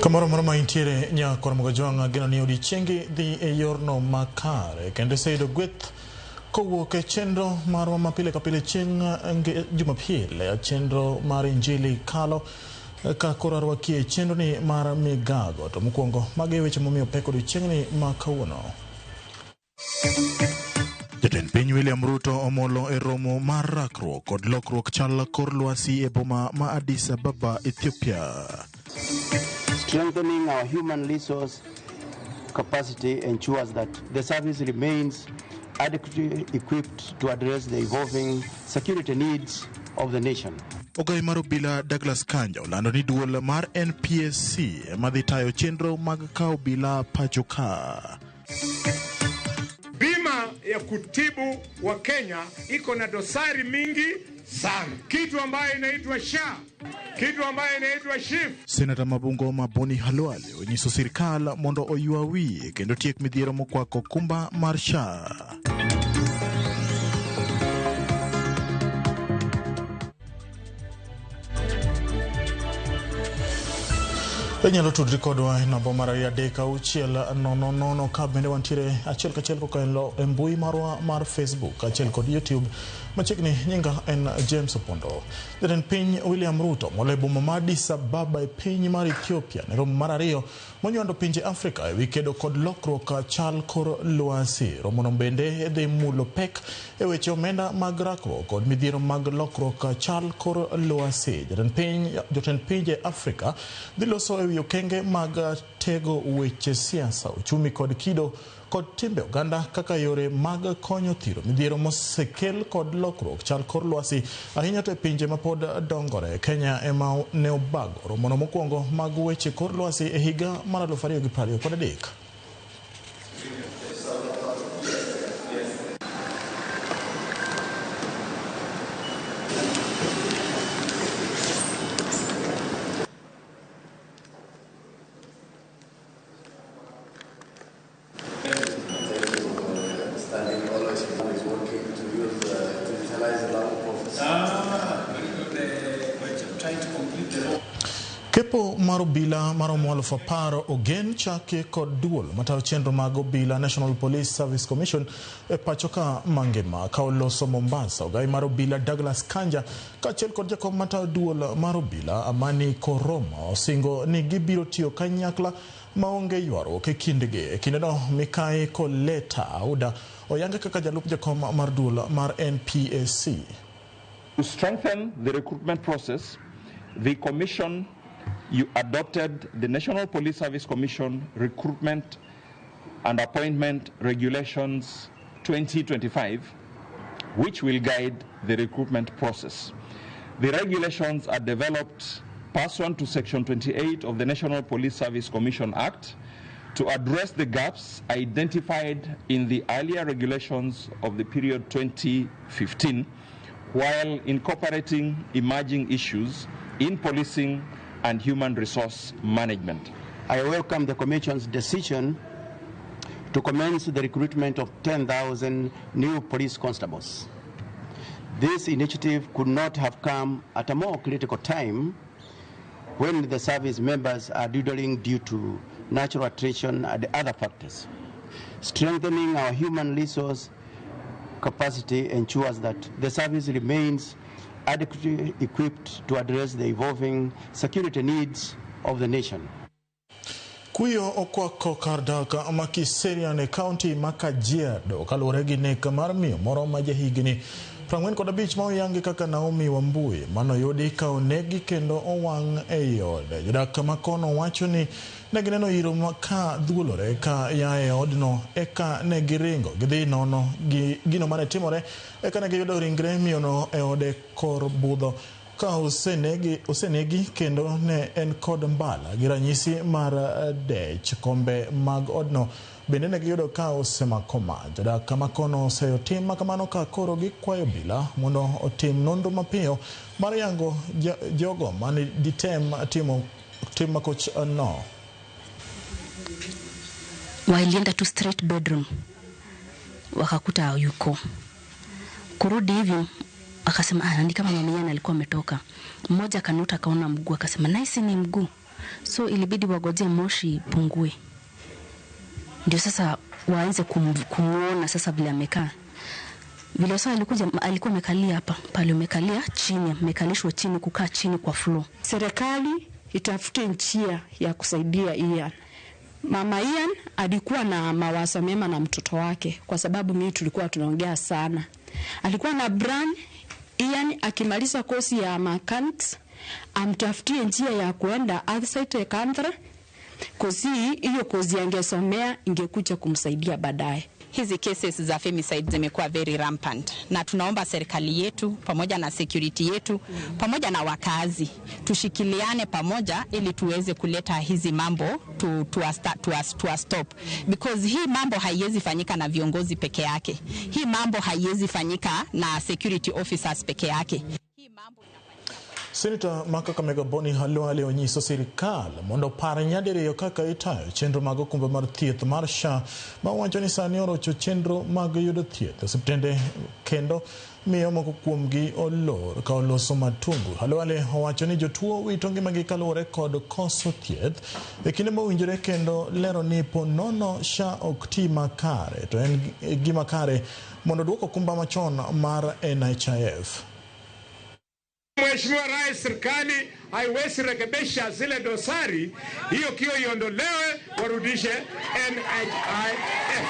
Kamoro moro ma intiere nyakor Mogajwang' ageno ni odiechiengi dhi e yorno makare kendo iseyudo gweth kowuok e chenro marwa ma pile ka pile chieng' Jumapil, chenro mar Injili kalo ka koro arwaki e chenro ni mar migago. To mokwongo magi e weche momiyo pek odiechieng'ni ma kawuono. Jatend piny William Ruto omolo e romo mar rakruok kod lokruok chal kor lwasi e boma ma Addis Ababa, Ethiopia. Strengthening our human resource capacity ensures that the service remains adequately equipped to address the evolving security needs of the nation. Ogai mar obila Douglas Kanja olando ni duol mar NPSC ema dhi tayo chenro mag kawo obila pacho ka. Bima ya kutibu wa Kenya iko na dosari mingi sana, kitu ambayo inaitwa SHA, kitu ambayo inaitwa SHIF. Senata ma Bungoma Boni Khalwale onyiso sirkal mondo oywa wiye kendo tiek midhiero mokwako kumba mar SHA. Inyalo tudri kodwa e namba mar 23600 ka bende wantiere achiel kachiel kokalo e mbui marwa mar Facebook achiel kod YouTube. Machiegni nyinga en James Opondo. Jatend piny William Ruto molo e boma ma Addis Ababa e piny mar Ethiopia ne romo mar ariyo monywando pinje Afrika ewi kedo kod lokruok chal kor lwasi. Romono bende dhi mulo pek e weche omenda mag rakruok kod midhiero mag lokruok chal kor lwasi. Jotend pinje Afrika dhi loso ewi okenge mag tego weche siasa, uchumi kod kido kod timbe oganda kaka yore mag konyo thiro midhiero mosekel kod lokruok chal kor lwasi ahinya to e pinje mapod dongore. Kenya ema ne obago romono mokwongo mag weche kor lwasi e higa mar 2023. Kepo mar obila maromo 10,000 ogen chaki kod duol matayo chenro mag obila National Police Service Commission e pacho ka mangima ka oloso Mombasa. Ogai mar obila Douglas Kanja kaachiel kod jakom matayo duol mar obila Amani Koroma osingo ni gibiro tiyo kanyakla maonge ywaruok e kindgi. E kindeno Mikai Koleta Auda oyange kaka jalup jakom mar duol mar NPSC. To strengthen the recruitment process, the Commission you adopted the National Police Service Commission Recruitment and Appointment Regulations 2025, which will guide the recruitment process. The regulations are developed pursuant to Section 28 of the National Police Service Commission Act to address the gaps identified in the earlier regulations of the period 2015, while incorporating emerging issues in policing and human resource management. I welcome the Commission's decision to commence the recruitment of 10,000 new police constables. This initiative could not have come at a more critical time when the service members are dwindling due to natural attrition and other factors. Strengthening our human resource capacity ensures that the service remains adequately equipped to address the evolving security needs of the nation. Kuyo okwako kar dak ma Kiserian e kaunti ma Kajiado kaluwore gi nek mar miyo moro ma jahigni 45 ma oyangi kaka Naomi Wambui manoyudi ka onegi kendo owang' ei ode. Jodak ma kono wacho ni ne gineno iro ka dhuolore ka ya e odno eka ne giringo gidhi nono gi gino mane timore eka ne giyudo ringre miyono e ode kor budho ka osenegi kendo ne en kod mbala gi ranyisi mar dech. Kombe mag odno bende ne giyudo ka osemako mach. Jodak ma kono oseyo tim makamano ka koro gikwayo obila mondo otim nonro mapiyo mar yango jogo mane ditem timo tim makoch no. Walienda tu straight bedroom wakakuta yuko. Kurudi hivyo akasema ni kama mama yana alikuwa ametoka. Mmoja akanuta akaona mguu akasema nice ni mguu. So ilibidi wagojee moshi ipungue ndio sasa waanze kumuona sasa vile amekaa. Vile sasa alikuja, alikuwa amekalia hapa pale, umekalia chini, amekalishwa chini, kukaa chini kwa floor. Serikali itafute njia ya kusaidia Ian. Mama Ian alikuwa na mawazo mema na mtoto wake, kwa sababu mimi tulikuwa tunaongea sana. Alikuwa na plan Ian akimaliza kozi ya mechanics amtafutie njia ya kuenda outside the country. Kozi hiyo, kozi angesomea ingekuja kumsaidia baadaye. Hizi cases za femicide zimekuwa very rampant, na tunaomba serikali yetu pamoja na security yetu pamoja na wakazi tushikiliane pamoja ili tuweze kuleta hizi mambo to stop, because hii mambo haiwezi fanyika na viongozi peke yake. Hii mambo haiwezi fanyika na security officers peke yake. Hii mambo Senator ma Kakamega Boni Khalwale onyiso sirikal mondo opar nyadiriyo kaka itayo chenro mag okumba mar thieth mar SHA, ma wacho ni sani orocho chenro mag yudo thieth e osiptende kendo miyo moko kuomgi olor ka oloso matungu. Khalwale owacho ni jotuo wito ngimagi kaluwore kod koso thieth e kinde mowinjore, kendo lero ni po nono SHA ok ti makare to en gima kare mondo duok okumba machon mar NHIF. Mheshimiwa Rais, serikali haiwezi rekebisha zile dosari, hiyo kio iondolewe, warudishe NHIF.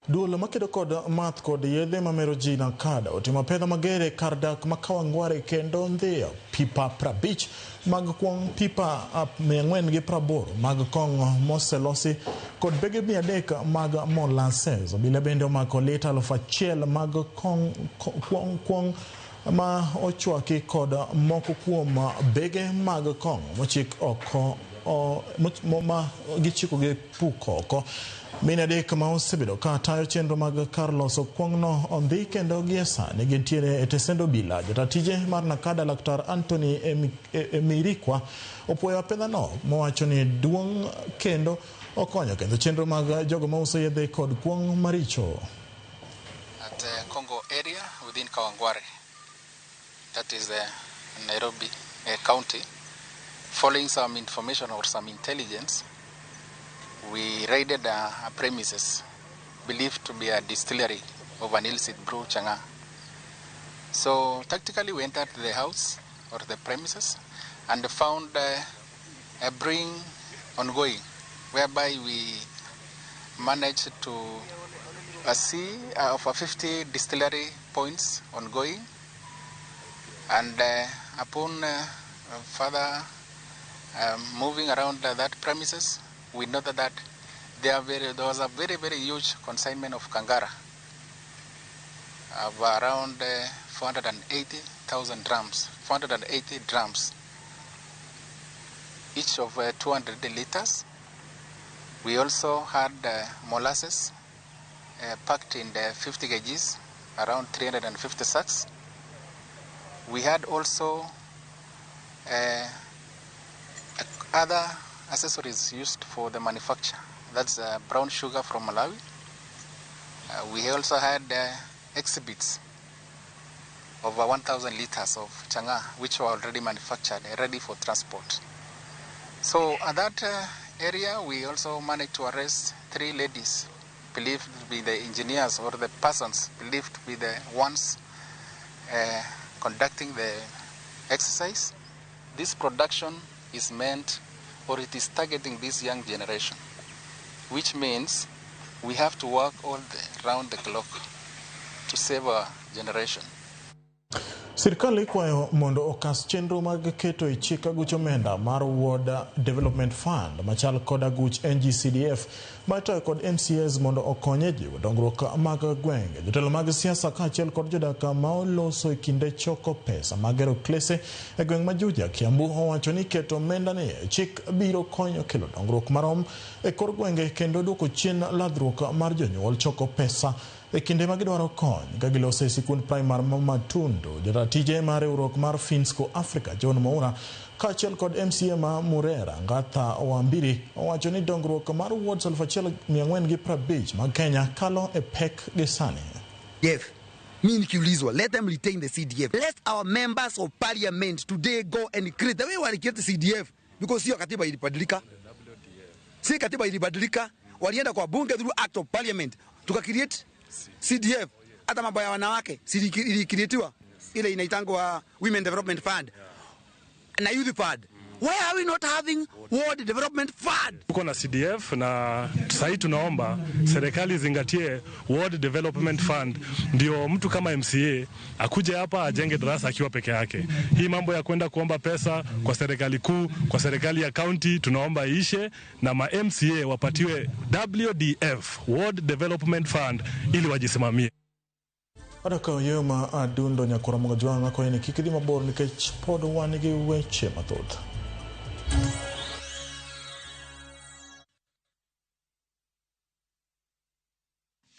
Duol makedo kod math kod yedhe mamero ji NACADA otimo apedha mager e kar dak ma Kawangware kendo ndhiyo pipa 50 mag kuong', pipa 480 mag kong'o moselosi kod bege 300 mag molasses. Obila bende omako lita 1000 mag kuong' ma ochwaki kod moko kuom bege mag kong'o mochik oko ma gichiko gi puko oko. Mine adek ma osebedo ka tayo chenro mag kar loso kuong'no ondhi kendo gie sani gintiere e tesend obila. Jata tije mar NACADA, Laktar Anthony Emirikwa, opuoyo apedhano mowacho ni duong' kendo okonyo ketho chenro mag jogo mauso yedhe kod kuong' maricho. At Congo area within Kawangware, that is Nairobi County, following some information or some intelligence, we raided a premises believed to be a distillery of an illicit brew, chang'aa. So tactically we entered the house or the premises and found a brewing ongoing, whereby we managed to see over 50 distillery points ongoing, and upon further moving around that premises, we noted that there was a very, very huge consignment of kangara of around 480,000 drums, 480 drums, each of 200 liters. We also had molasses packed in the 50 kgs, around 350 sacks. We had also other accessories used for the manufacture. That's brown sugar from Malawi. We also had exhibits over 1,000 liters of chang'aa, which were already manufactured and ready for transport. So at that area, we also managed to arrest 3 ladies believed to be the engineers or the persons believed to be the ones conducting the exercise. This production is meant, or it is targeting this young generation, which means we have to work all round the clock to save our generation. Sirkal ikwayo mondo okas chenro mag keto e chik aguch omenda mar Ward Development Fund machal kod aguch NGCDF ma itayo kod MCAs mondo okony e jiwo dongruok mag gwenge. Jotelo mag siasa kaachiel kod jodak ma oloso e kinde choko pesa mag gero klese e gweng' ma Juja, Kiambu owacho ni keto omenda ni e chik biro konyo kelo dongruok marom e kor gwenge kendo duoko chien ladhruok mar jonyuol choko pesa E kinde ma gidwaro kony ka giloso e sikund primar ma Matundu, jataa tije mar riwruok mar Finsco Africa John Moura kaachiel kod MCA ma Murera Ngatha Wambiri owacho ni dongruok mar wards 1450 mag Kenya kalo e pek gi sani. CDF. Mi nikiulizwa, let them retain the CDF. Let our members of parliament today go and create the way wali create the CDF, because sio katiba ilibadilika. Si katiba ilibadilika, walienda kwa bunge through act of parliament tuka create CDF. Hata mambo ya wanawake si ilicreatiwa ile inaitangwa Women Development Fund na Youth Fund. Why are we not having Ward Development Fund? Tuko na CDF na sahii tunaomba serikali izingatie Ward Development Fund, ndio mtu kama MCA akuje hapa ajenge darasa akiwa peke yake. Hii mambo ya kwenda kuomba pesa kwa serikali kuu, kwa serikali ya county, tunaomba iishe na ma MCA wapatiwe WDF, Ward Development Fund, ili wajisimamie. Adaka yo ma adundo nyakora mogo jwang' akwayo ni kik idhi mabor nikech pod wan gi weche mathoth.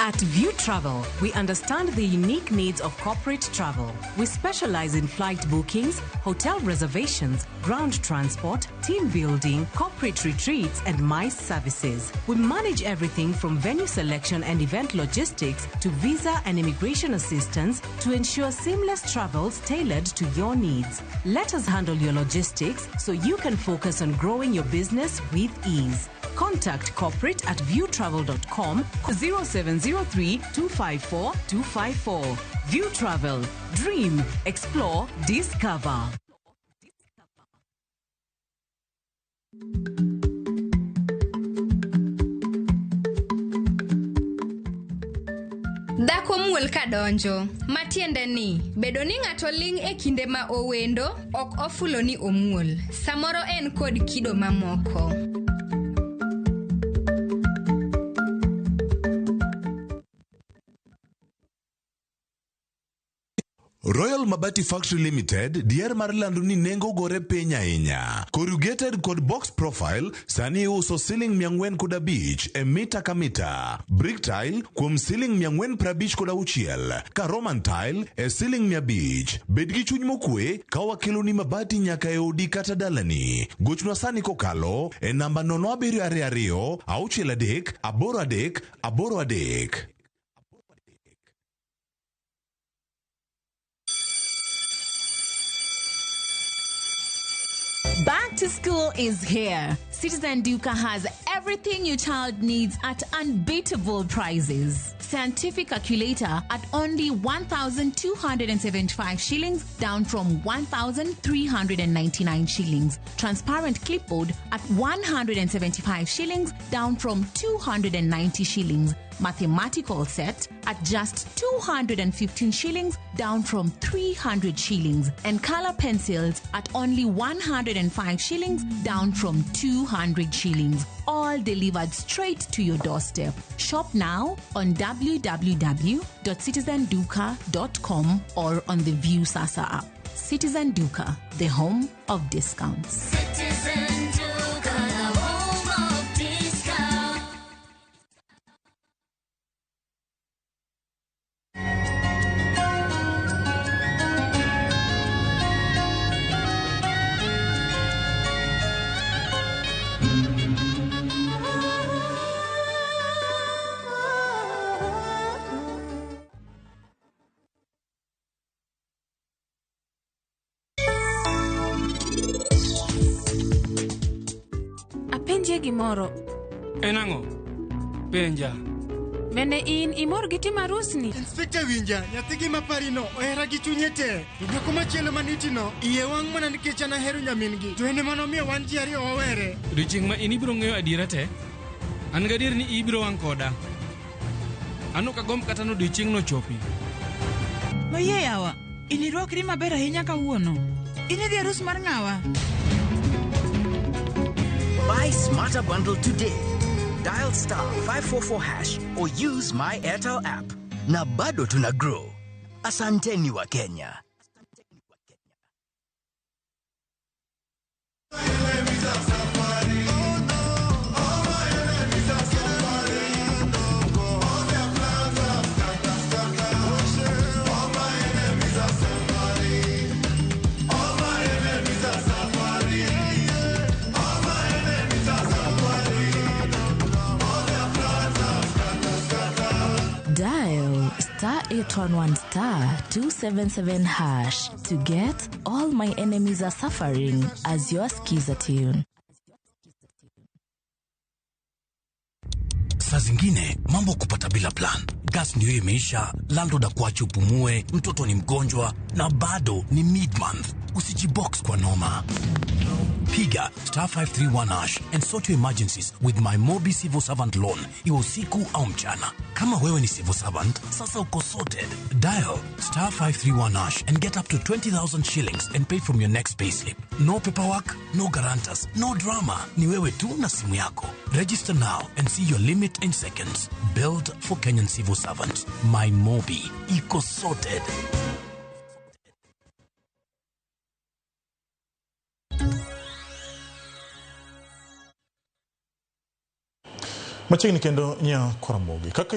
At View Travel, we understand the unique needs of corporate travel. We specialize in flight bookings, hotel reservations, ground transport, team building, corporate retreats, and MICE services. We manage everything from venue selection and event logistics to visa and immigration assistance to ensure seamless travels tailored to your needs. Let us handle your logistics so you can focus on growing your business with ease. Contact corporate at viewtravel.com 0703 254 254. View Travel. Dream, explore, discover. Dhako muol kadonjo, matiende ni bedo ni ng'ato ling' e kinde ma owendo ok ofulo ni omuol. Samoro en kod kido mamoko. Royal Mabati Factory Limited dier mar lando ni nengo gore piny ahinya. Corrugated kod box profile sani iuso siling 405 e mita ka mita. Brick tile kuom siling 456 ka Roman tile e siling 500. Bed gi chuny mokwe ka wakeloni mabati nyaka e odi kata dalani. Gochnwa sani kokalo e namba 0722 63 83 83. Back to school is here. Citizen Duka has everything your child needs at unbeatable prices. Scientific calculator at only 1,275 shillings, down from 1,399 shillings. Transparent clipboard at 175 shillings, down from 290 shillings. Mathematical set at just 215 shillings, down from 300 shillings. And color pencils at only 105 shillings, down from 200 shillings. All delivered straight to your doorstep. Shop now on www.citizenduka.com or on the View Sasa app. Citizen Duka, the home of discounts. Citizen Duka, the home of discounts. Apenjie gimoro. En ang'o? Penja. Bende in imor gi timo arusni? Inspekta winja, nyathigi maparino ohera gi chunye te. To nyako machielo manitino, iye wang' mana nikech an ahero nyamin-gi. To en ema nomiyo wan ji ariyo wawere. Odiochieng' ma in ibiro ng'eyo adiera te, an gadier ni ibiro wang' koda. An ok agomb kata ni odiochieng'no ochopi. Mayie yawa, in irwakri maber ahinya kawuono. In idhi arus mar ng'awa? Buy Smarter Bundle today. Dial star 544 hash or use my Airtel app. Na bado tuna grow. Asanteni wa Kenya. star 811 star 277 hash to get All My Enemies Are Suffering as your skiza tune. Saa zingine mambo kupata bila plan. Gas ndio imeisha, landlord akuache upumue, mtoto ni mgonjwa na bado ni mid-month. Usijibox kwa noma. Piga star 531 hash and sort your emergencies with my Mobi Civil Servant Loan, iwe usiku au mchana. Kama wewe ni civil servant, sasa uko sorted. Dial star 531 hash and get up to 20,000 shillings and pay from your next payslip. No paperwork, no guarantors, no drama. Ni wewe tu na simu yako. Register now and see your limit in seconds. Build for Kenyan civil servants. My Mobi. Iko sorted. Machiegni kendo nya Koramogi kaka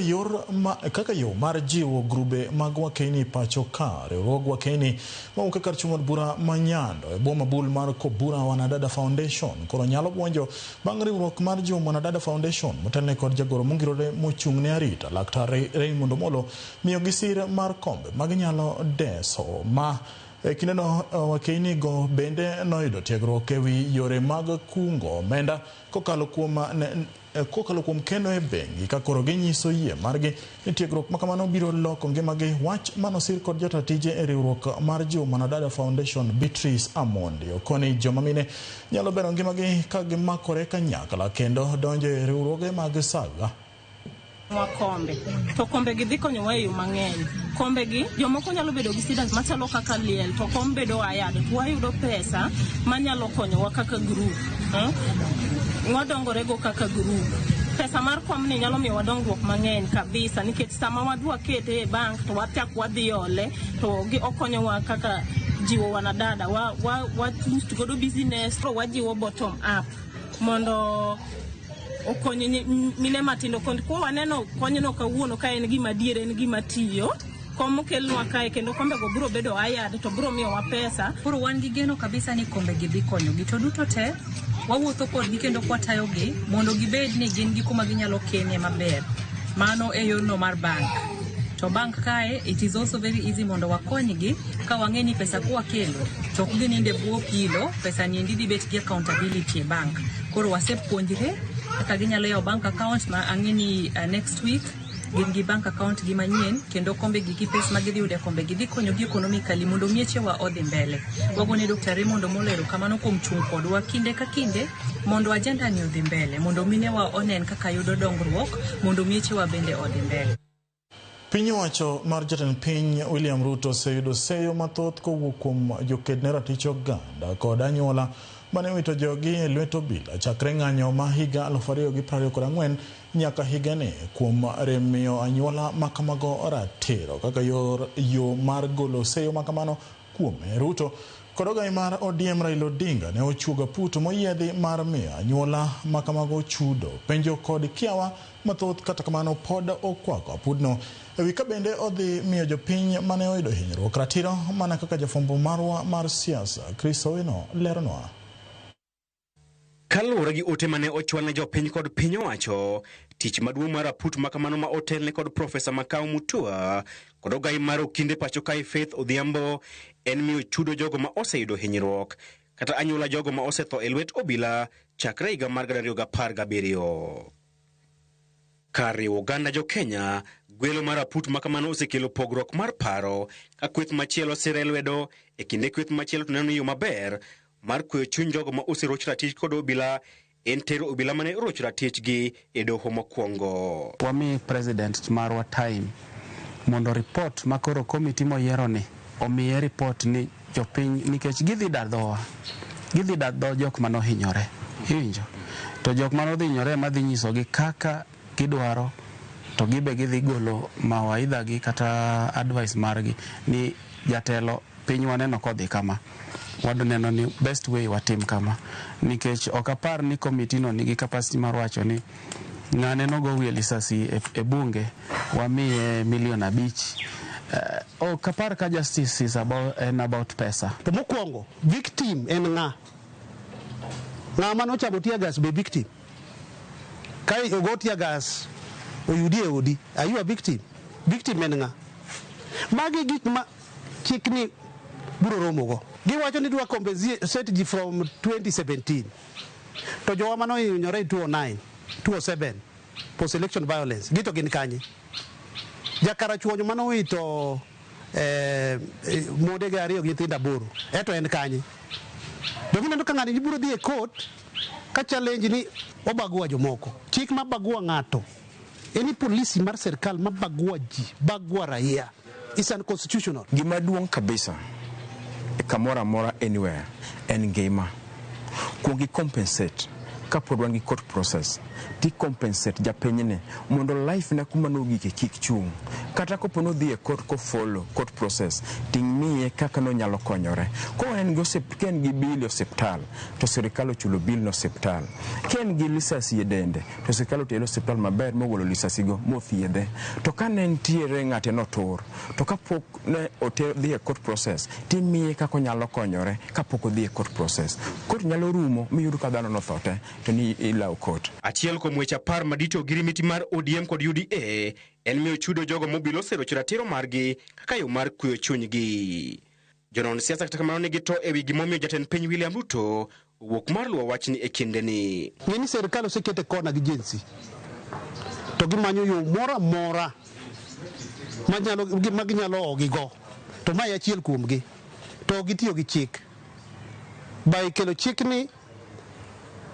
yo mar jiwo grube mag wakeni pacho ka riwruog wakeni mawuok e kar chung' od bura ma Nyando e boma bul mar Kobura Wanadada Foundation koro nyalo buonjo bang' riwruok mar jiwo Wanadada Foundation motelne kod jagoro mongirore mochung' ne arita Laktar Raymond Omolo miyogi sir mar kombe maginyalo deso ma e kindeno wakeni go bende noyudo tiegruok ewi yore mag kungo omenda kokalo kuom keno e bengi ka koro ginyiso yie margi ni tiegruok ma kamano biro loko ngimagi. Wach manosir kod jata tije e riwruok mar jiwo Mwanadada Foundation Beatrice Amondi okoni joma mine nyalo bero ngimagi ka gimakore kanyakla kendo donjo e riwruoge mag saga. Kombe to kombe gi dhi konyowa e yo mang'eny. Kombe gi jomoko nyalo bedo gi students machalo kaka liel to kom bedo ayado to wayudo pesa manyalo konyowa kaka group, wadongorego kaka group. Pesa mar komni nyalo miyo wadongruok mang'eny kabisa nikech sama wadwa kete e bank to wachak wadhi ole to okonyowa kaka jiwo wanadada wa boost godo business to wajiwo bottom up mondo okonyo mine matindo. Kwa waneno konyono kawuono ka en gima adier, en gima tiyo. Kom okelnwa kae kendo kombego biro bedo ayad to biro miyowa pesa. Koro wan gi geno kabisa ni kombe gi dhi konyogi to duto te wawuotho kodgi kendo kwatayogi mondo gibed ni gin gi kuma ginyalo kenie maber. Mano e yorno mar bank. To bank kae it is also very easy mondo wakonygi ka wang'e ni pesa kwakelo to ok gininde bwo kilo, pesa niendi dhi bet gi accountability e bank. Koro wasepuonjre kaka ginyalo yawo bank account ma ang'e ni next week gin gi bank account gi manyien kendo kombe gi gi pesa ma gidhi yudo e kombe gi dhi konyogi economically mondo miechewa odhi mbele. Wagone Dr. Raymond Omolo erokamano kuom chung' kodwa kinde ka kinde mondo agenda ni odhi mbele, mondo minewa onen kaka yudo dongruok, mondo miechewa bende odhi mbele. Piny owacho mar jatend piny William Ruto oseyudo seyo mathoth kowuok kuom joked ne ratich oganda kod anyuola mane owito jogi e lwet obila chakre ng'anyo ma higa 2024 nyaka higani kuom remiyo anyuola makamago ratiro kaka yo mar golo seyo makamano kuome. Ruto kod ogai mar ODM Raila Odinga ne ochuogo puto moyiedhi mar miyo anyuola makamago chudo. Penjo kod kiawa mathoth kata kamano pod okwako apudno ewi ka bende odhi miyo jopiny mane oyudo hinyruok ratiro mana kaka jafwambo marwa mar siasa Chris Owino leronwa. Kaluwore gi ote mane ochwal ne jopiny kod piny owacho, tich maduong' mar aput makamano ma otelne kod Profesa Makau Mutua kod ogai mar okinde pacho kae Faith Odhiambo en miyo chudo jogo ma oseyudo hinyruok kata anyuola jogo ma osetho e lwet obila chakre higa mar 2017. Kar riwo oganda jo Kenya, gwelo mar aput makamano osekelo pogruok mar paro ka kweth machielo sire lwedo e kinde kweth machielo to neno ni yo maber mar kweyo chuny jogo ma oseroch ratich kod obila en tero obila mane oroch ratichgi e doho mokwongo. Wami president marwa time mondo report makoro komiti moyiero ni omiye report ni jopiny nikech gidhi dar dhowa, gidhi dar dho jok manohinyore, iwinjo? To jok manodhinyore madhi nyisogi kaka gidwaro to gibe gidhi golo mawaidha gi kata advice margi ni jatelo piny waneno kodhi kama, wadwa neno ni best way watim kama, nikech ok apar ni komiti no nigi capacity mar wacho ni ng'ane nogo wiye lisasi e bunge wamiye milion 5. Ok apar ka justice is about, en about pesa. To mokwongo victim en ng'a? Ng'a manochamo tear gas be victim? Ka ogo tear gas oyudi e odi, are you a victim? Victim en ng'a? Magi gik ma chikni biro romogo. Giwacho ni dwa compensate ji from 2017. To jowa manohinyore e 2009, 2007, post election violence, gito gin kanye? Jakarachuonyo manowito mondege ariyo gi nyithindo aboro, eto en kanye? Donge ineno ka ng'ani biro dhi e court ka challenge ni obagua jomoko. Chik ma bagua ng'ato, any policy mar sirkal ma bagua ji, bagua raia, is unconstitutional. Gima duong' kabisa e kamoro amora anywhere en ngima. Kuong i compensate kapod wan gi court process ti compensate japinyni mondo life ne kuma nogike kik chung'. Kata kopo nodhi e court ko follow court process ting'iye kaka nonyalo konyore. Ko en gi osip, ka en gi bill e osiptal to sirikal ochulo bill no osiptal. Ka en gi lisasi e dende to sirikal otere osiptal maber mogolo lisasi go mothiedhe. To ka ne nitiere ng'ate notur to kapok ne odhi e court process timiye kaka onyalo konyore kapok odhi e court process. Court nyalo rumo miyud ka dhano notho te to ni ilawo court. Achiel kuom weche 10 madito ogirimiti mar ODM kod UDA en miyo chudo jogo mobilo sero ratiro margi kaka yo mar kweyo chunygi. Jonon siasa kata kamano nigi to ewi gimomiyo jatend piny William Ruto owuok mar luwo wachni e kindeni. Ng'e ni sirkal osekete kona gi jensi to gimanyo yo moro amora ma ginyalo ogigo to mae achiel kuomgi to gitiyo gi chik by kelo chikni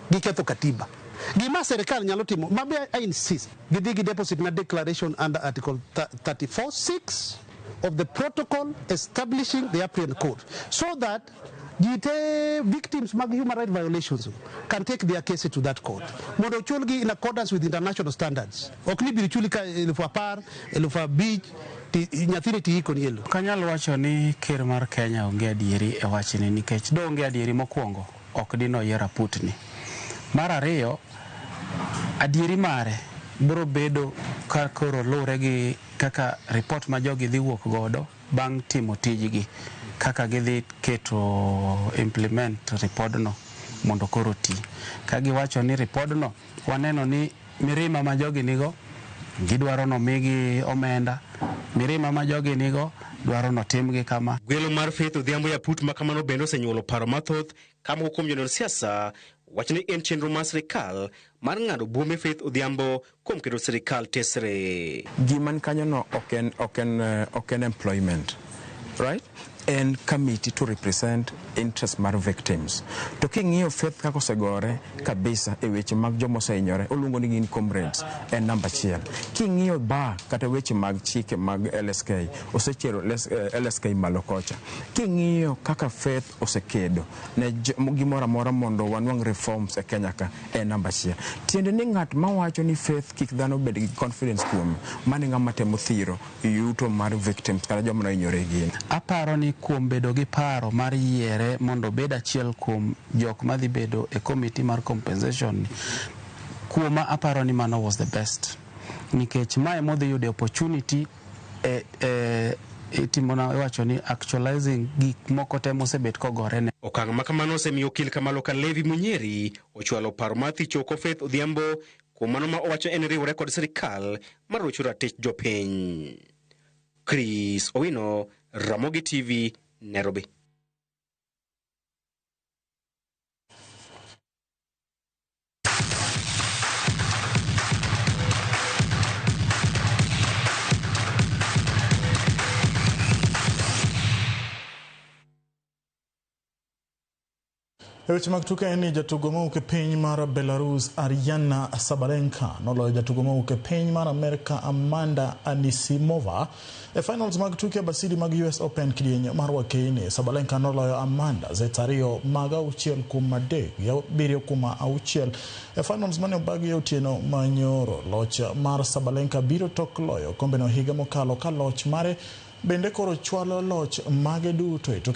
giketho katiba. Gima sirkal nyalo timo, mabe I insist, gidhi gi deposit na declaration under Article 34(6) of the protocol establishing the Appian Code so that ji te victims mag human rights violations can take their case to that court mondo ochulgi in accordance with international standards. Ok ni biro chuli ka 10,000, 5,000, nyathini tiiko ni elo. Kanyal wacho ni ker mar Kenya onge adieri e wachni nikech do onge adieri mokwongo ok dino yier aputni. Mar ariyo, adieri mare biro bedo ka koro luwre gi kaka report ma jogi dhi wuok godo bang' timo tijgi, kaka gidhi keto implement repodno mondo koro ti. Ka giwacho ni repodno, waneno ni mirima ma jogi nigo, gidwaro nomigi omenda, mirima ma jogi nigo, dwaro notimgi kama. Gwelo mar Faith Odhiambo ya put ma kamano bende osenyuolo paro mathoth ka moko kuom jonon siasa wacho ni en chenro mar sirikal mar ng'ado buombe Faith Odhiambo kuom keto sirikal tesre. Gima ni kanyo no ok en employment, right? En committee to represent interest mar victims. To king'iyo Faith kaka osegore kabisa e weche mag joma osehinyore, oluongo ni gin comrades, en namba achiel. King'iyo bar kata weche mag chike mag LSK, osechiero LSK malo kocha. King'iyo kaka Faith osekedo ne gimoro amora mondo wanwang' reforms e Kenya ka, en namba achiel. Tiende ni ng'at mawacho ni Faith kik dhano bed gi confidence kuome, mano e ng'ama temo thiro yuto mar victims kata joma nohinyore gin. Aparo ni kuom bedo gi paro mar yiere mondo obed achiel kuom jok madhi bedo e committee mar compensation ni, kuoma aparo ni mano was the best. Nikech mae modhi yudo opportunity itimona iwacho ni actualizing gik moko te mosebet kogore ne. Okang' ma kamano osemiyo okil Kamalo Kalevi Munyeri ochwalo paro mar thicho oko Faith Odhiambo kuom mano ma owacho en riwore kod sirikal mar rocho ratich jopiny. Chris Owino, Ramogi TV, Nairobi. E weche mag tuke en ni jatugo mawuok e piny mar Belarus Aryna Sabalenka noloyo jatugo mawuok e piny mar Amerka Amanda Anisimova e finals mag tuke abasidi mag US Open kidieny mar wakeini. Sabalenka noloyo Amanda sets 2 mag 6 kuom 3 gi 7 kuom 6 e finals mane obagi e otieno manyoro. Loch mar Sabalenka biro tok loyo kombeno higa mokalo ka loch mare bende koro chwalo loch mage duto e tuke.